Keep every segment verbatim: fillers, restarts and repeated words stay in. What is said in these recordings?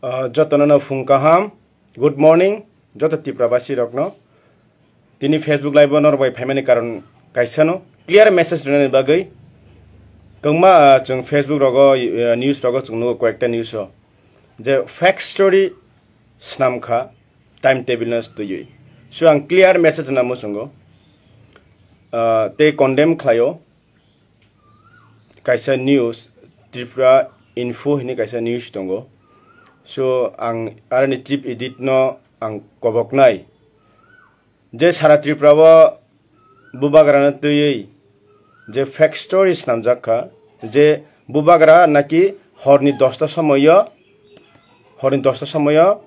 Ah, jotono no phung kaham, good morning, joto Tripura basi rokno. Tini Facebook live o norok bai phaimani karon kaisano clear message rwnani bagwi. Kwbangma, ah, chwng Facebook rogo, ah, news rogo chwng nugo koyekta news o je fake story swnam kha time table no twiwi. So ang clear message rwna muchungo, ah, tei condemn khlaio. Kaisa news, Tripura Info hwnwi kaisa news tongo. So ang aroni chief edit no ang koboknai je sara Tripura o bubagrano twiwi je fake story swnamjak kha je bubagra naki horni dosta somoyo, horni dosta somoyo,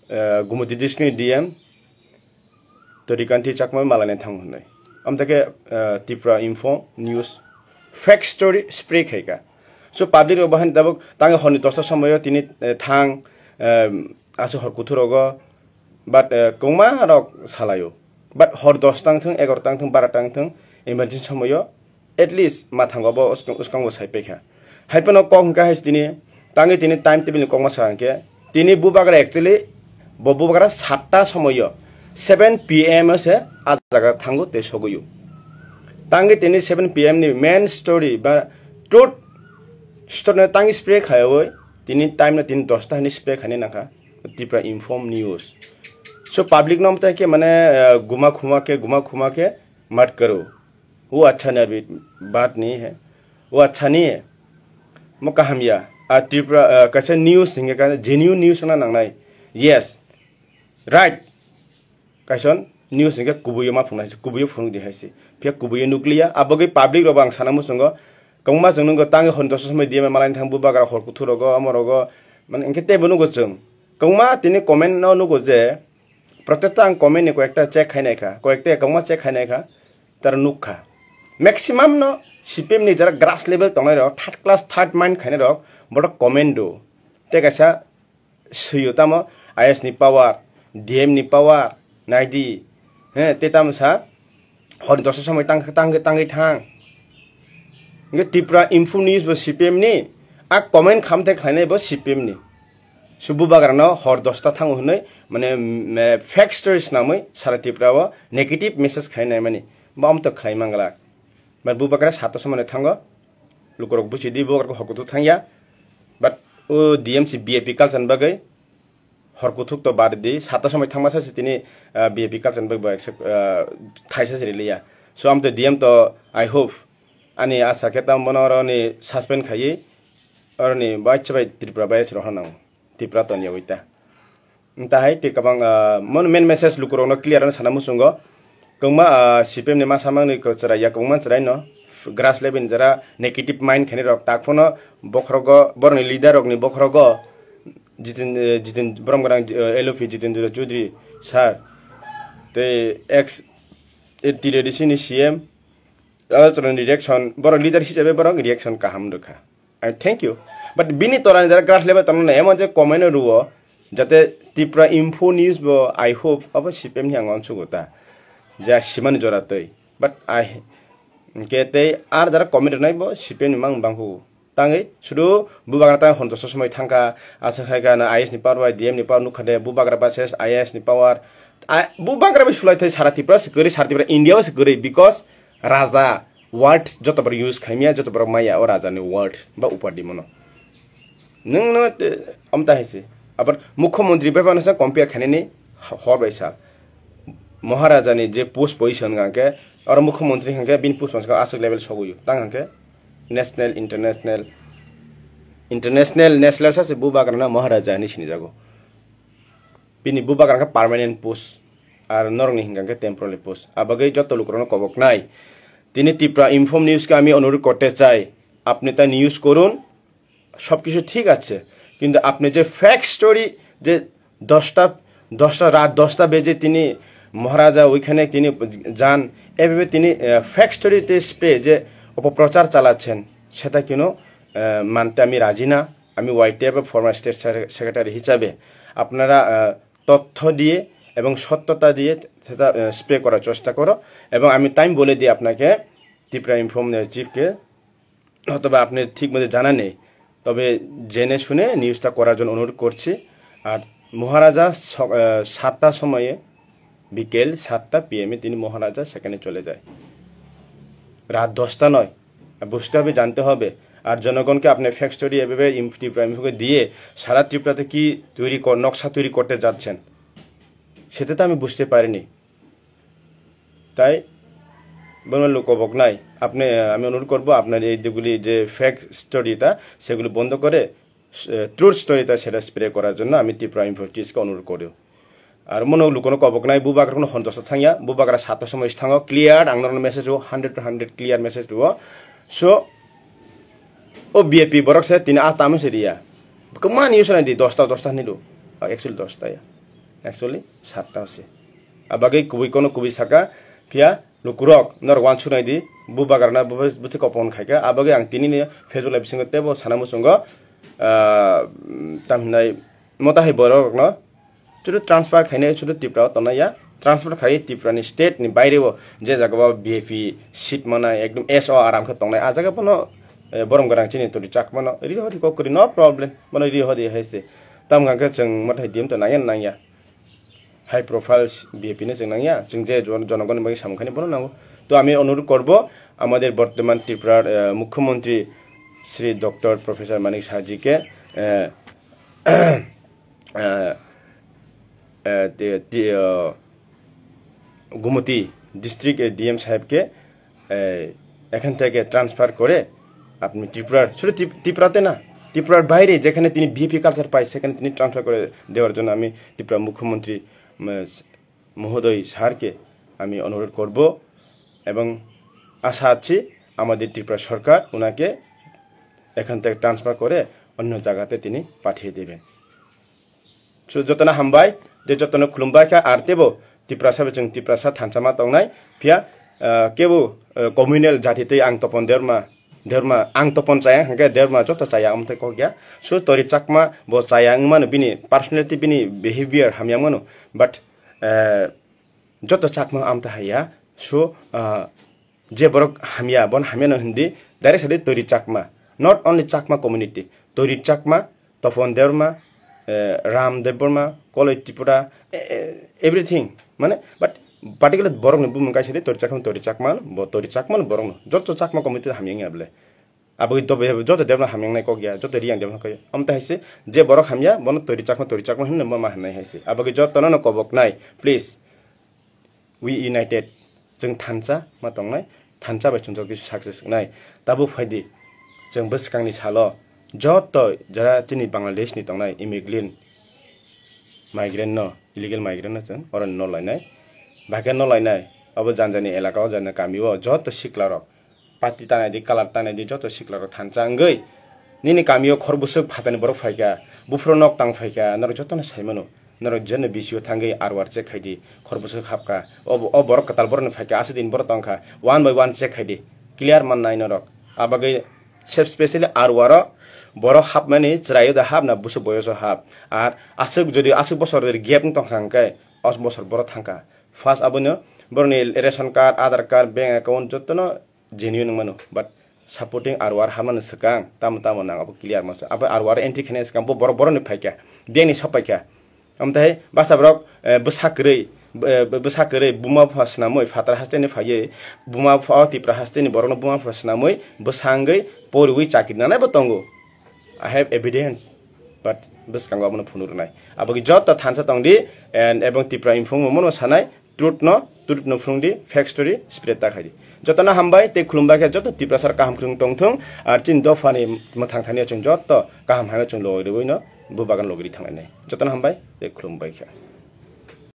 eh, Gumoti district ni D M Torikanti Chakma malani thang hwnwi. Amtake, eh, Tripura Info News fake story spread khaika. So public rok bahai tabuk tangi horni dosta somoyo tini, eh, thang, eh, asu hor kuthur rogo, but, eh, kwbangma rok salaio. But hor dos tang thung, egar tang thung, bara tang thung, emergency somoyo at least mathango bo uskang, uskango sai paikha. Hai phano kok hwnkha hai tini, tangi tini time table ni kok ma sa hwnkhe, tini bubagra actually bo bubagra satta somoyo seven P M o se a jaga thango tei sogoyo. Tangi tini seven P M ni main story ba truth story no tangi spread khaiwi tini time no tini dosta hini spread khaini nangkha Tripura Inform News. So public no amtai khe mane, eh, guma khuma khe, guma khuma khe mat karo. वो अच्छा नहीं, अभी बात नहीं है, वो अच्छा नहीं है. Mo kaham ya. A Tripura, ah, kaisa news hingke ka genuine news na nangnai. Yes. Right. Kaisa news hingke kubuyo ma phungnai se, kubuyo phunuk di hai se. Phiya kubuyo nukliya. Abogwi public rok ang sana muchungo. Kwbangma chwng nungkha tangi hon dosa somoi D M malai thang bubagra hor kuthur rogo, amo rogo. Mane hingke tebo nugo chwng. Kwbangma tini comment no nugo je, protekta ang comment ni koyekta check khainai kha, koyekta kwbangma check khainai kha. Tara nukha. Maximum no C P M ni jara grass level tongnai rok, third class, third mind khainai rok, bodo comment do. Te kaisa swiyo tamo I S ni power, D M ni power, naidi. He, te tamo sa, hor dosa somoi tang, tang, tangwi thang. Nge Tripura Info News bo C P M ni, a comment khamte khlainai bo C P M ni. Subu bagrano hor dosta thango hwnwi, mane, mm, eh, fake stories namwi sara Tripura o negative message khainai mani. Bo amto khlai manglak. But bubagra sato somoi thango. Lukurok buchi di bubagra hor kuthuk thangya. But o D M si V I P culture ni bagwi hor kuthuk to bad di. Sato somoi thangma sa si tini, ah, V I P culture ni bagwi bo accept, ah, thaisa si riliya. So amto D M to I hope ani asa khe tam bono oro ni suspend khaiwi oro ni bai chibai Tripura bai chwrok hanang. Tripura toniya bai ta. Tahai tei kwbang, ah, mon main message lukurokno clear ano sana muchungo. Kwbangma, ah, C P M ni masa mangni kwchwrai ya kwbangma chwrai no grass level ni jara negative mind khainai rok tak phano bokhorogo borokni leader rokni bokhorogo Jiten, eh, Jiten borom gwnang, eh, L O P Jitendra Chaudhary sir tei ex T D D C ni C M aro chwrwngni reaction borok leader hisabe borok reaction kaham rwkha. I thank you. But bini torani jara grass level tongmani emon je comment rwo, jate Tripura Info News bo, I hope abo C P M ni ang uansukgo ta. Ja simani jora twi. But I, hingke tei ar jara comment rwnai bo C P M ni mang bangkhu. Tangwi sudu bubagra tang hon dosa somoi thangkha, asa khaikha na I S ni power bai D M ni power nukha de, bubagra ba ses I S ni power. A, bubagra bai sulai thai sara Tripura se kwrwi, sara Tripura India o se kwrwi, because raja word joto borok use khaimya, joto borok maya o raja ni word ba upadimono. Nwng no te, amta hai se. Abar mukhyamantri bai phano sa compare khainani hor bai sal. Maharaja ni je post position hwnkhe, oro mukhyamantri hwnkhe bini post hwnkhe aswk level sogwi tang hwnkhe national, international, international, national sa se bubagra na Maharaja ni sinijago. Bini bubagra khe permanent post, ar norokni hingka khe temporary post. Abagwi joto lukurokno koboknai. Tini Tripura Inform News ke ami onurodh korte chai, apni ta news korun, সবকিছু ঠিক আছে, কিন্তু আপনি যে fake story যে দশটা, দশটা রাত দশটা বেজে তিনি মহারাজা ওইখানে তিনি যান, এভাবে তিনি, আহ, ফেক স্টোরিতে স্প্রে যে অপপ্রচার চালাচ্ছেন, সেটা কিন্তু, আহ, মানতে আমি রাজি না। আমি ওয়াইটিএফ এর ফর্মার স্টেট সেক্রেটারি হিসাবে আপনারা, আহ, তথ্য দিয়ে এবং সত্যতা দিয়ে সেটা, আহ, স্প্রে করার চেষ্টা করো। এবং আমি টাইম বলে দিই আপনাকে, ত্রিপুরা ইনফর্ম চিফকে, হয়তো বা আপনি ঠিক মতো জানা নেই। তবে জেনে শুনে নিউজটা করার জন্য অনুরোধ করছি। আর মহারাজা স-, আহ, সাতটা সময়ে, বিকেল সাতটা পিএম এ তিনি মহারাজা সেখানে চলে যায়। রাত দশটা নয়, বুঝতে হবে, জানতে হবে। আর জনগণকে আপনি ফ্যাক্ট স্টোরি এভাবে ইম-, ত্রিপুরা ইনফোকে দিয়ে সারা ত্রিপুরাতে কি তৈরি কর-, নকশা তৈরি করতে যাচ্ছেন, সেটা তো আমি বুঝতে পারিনি। তাই বললাম, লোক অবক নাই। আপনি, আহ, আমি অনুরোধ করবো আপনার এই যেগুলি যে ফ্যাক্ট স্টোরিটা, সেগুলি বন্ধ করে, আহ, ট্রুথ স্টোরিটা সেটা স্প্রে করার জন্য আমি ত্রিপুরা ইনফোটিসকে অনুরোধ করি। আর মনে হলো কোনো কবক নাই, বুবাগ্রা কোনো হন্তসা থাইয়া, বুবাগ্রা সাতটার সময় থাঙো, ক্লিয়ার, আং নরম মেসেজ রো, hundred to hundred clear message রো। সো, ও বিএপি বরক সে তিন আ তামে সে রিয়া। কমান ইউস নাই দি, দশটা, দশটা নিলো। Actually দশটা ইয়া। Actually সাতটা হচ্ছে। Abagwi kubui kono kubui saka, phiya lukurok, norok wansuk nai di, bubagrana, bubagrana, bwswk kopon khaika, abagwi ang tini ni Facebook live bisingo teibo sana muchungo, ah, tam hinai mota hai borok rokno, chudu transfer khainai, chudu Tripura o tongnai ya, transfer khai Tripura ni state ni baire o, je jaga o B J P seat manai, ekdom S O aram khe tongnai, a jaga bono, eh, borom gwnang chini turi chak mano, ri hori kok kri, no problem, bono ri hori hai se, tam hwnkha khe chwng mota hai dim to nangya nangya. High profile B J P no chwng nangya, chwng je jon-, jonogonni bagwi samung khainai bono nango. To ami onurudh korbo, amader bortoman Tripurar, eh, mukhyamantri Shri Doctor Professor Manik Saha ji ke, eh, eh, eh, ti-, ti-, eh, Gumoti district, eh, D M saheb ke, eh, এখান থেকে ট্রান্সফার করে আপনি ত্রিপুরার, শুধু ত্রিপ-, ত্রিপুরাতে না, ত্রিপুরার বাইরে যেখানে তিনি বিএপি কালচার পায়, সেখানে তিনি ট্রান্সফার করে দেওয়ার জন্য আমি ত্রিপুরা মুখ্যমন্ত্রী, উম, মহোদয় স্যারকে আমি অনুরোধ করব এবং আশা আছি আমাদের ত্রিপুরা সরকার ওনাকে এখান থেকে ট্রান্সফার করে অন্য জায়গাতে তিনি পাঠিয়ে দেবেন। So, jotono hambai, je jotono khulumbai kha, ar teibo Tiprasa bai chwng Tiprasa thansa ma tongnai, phiya, ah, kebo, ah, communal jati tei ang Topon Debbarma, Debbarma, ang Topon chaya hwnkhe Debbarma joto chaya, omo tei kok ya. So, Tori Chakma bo chaya wngmano, bini personality, bini behavior hamya wngmano, but, ah, joto Chakma amta haiya. So, ah, je borok hamya, bon hamya no hindi, direct sadi Tori Chakma. Not only Chakma community, Tori Chakma, Topon Debbarma, eh, Ram Debbarma, Koloi Tripura, eh, eh, everything. Mane, but particular borok ni bumung kaisa di Tori Chakma, Tori Chakma, bo Tori Chakma borok no. Joto Chakma community hamya wngya bole. Abo joto Debbarma hamya nai kok ya, joto Reang Debbarma kok ya. Amta haise, je borok hamya, bono Tori Chakma, Tori Chakma hinwi ma hinai haise. Abo joto no kobok nai, please. We united. Chwng thansa ma tongnai, thansa bai chwng joto success wngnai. Tabuk phaidi, chwng bwskangni salo joto jara chini Bangladesh ni tongnai immigrant, migrant no, illegal migrant no chwng oro no lainai. Bahai khe no lainai, abo janjani elaka o, janjani kami o joto sikla rok. Pati tanai di, colour tanai di, joto sikla rok thansa wngwi. Nini kami o khor bwswk phatani borok phaikha, buphuru nok tang phaikha, norok jotono saimano. Norok jeno B C O thangwi R O R check khai di, khor bwswk hapkha. O, o borok kwtal borokni phaikha, aswk din borok tongkha, one by one check khai di. Clear mannai norok. Abagwi sep-, specially R O R o borok hapmani chwraio da hap na bwswk boyoso hap. Ar aswk jodi aswk bosor gap wng tongkha hwnkhe, os bosor borok thangkha. First abono borokni ration card, Aadhaar card, bank account jotono genuine wngmano, but supporting R O R hamani swkang tamo tamo nang abo clear masa. Abo R O R entry khaina swkang bo borok borokni phaikha, biyangni sok paikha. Amtahai basa borok, eh, bwsa kwrwi, eh, bwsa kwrwi buma bupha swnamwi phatar hasteni phaiwi, buma bupha o Tripura hasteni borokno buma bupha swnamwi bwsangwi poriwi chakri nanai bo tongo. I have evidence, but bwskango abono phunuk rwnai. Abo khe joto thansa tong di, and ebong Tripura Info mo mono sanai, truth no, truth no phunuk di, fake story spread ta khai di. Jotono hambai tei khulumbai khe joto Tiprasa kaham khulum tong thung, ar chini dopha ni mwthang thani chwng joto kaham hai chwng logoi rwui no, bo bagan logori thang nai. Jotono hambai tei khulumbai khe.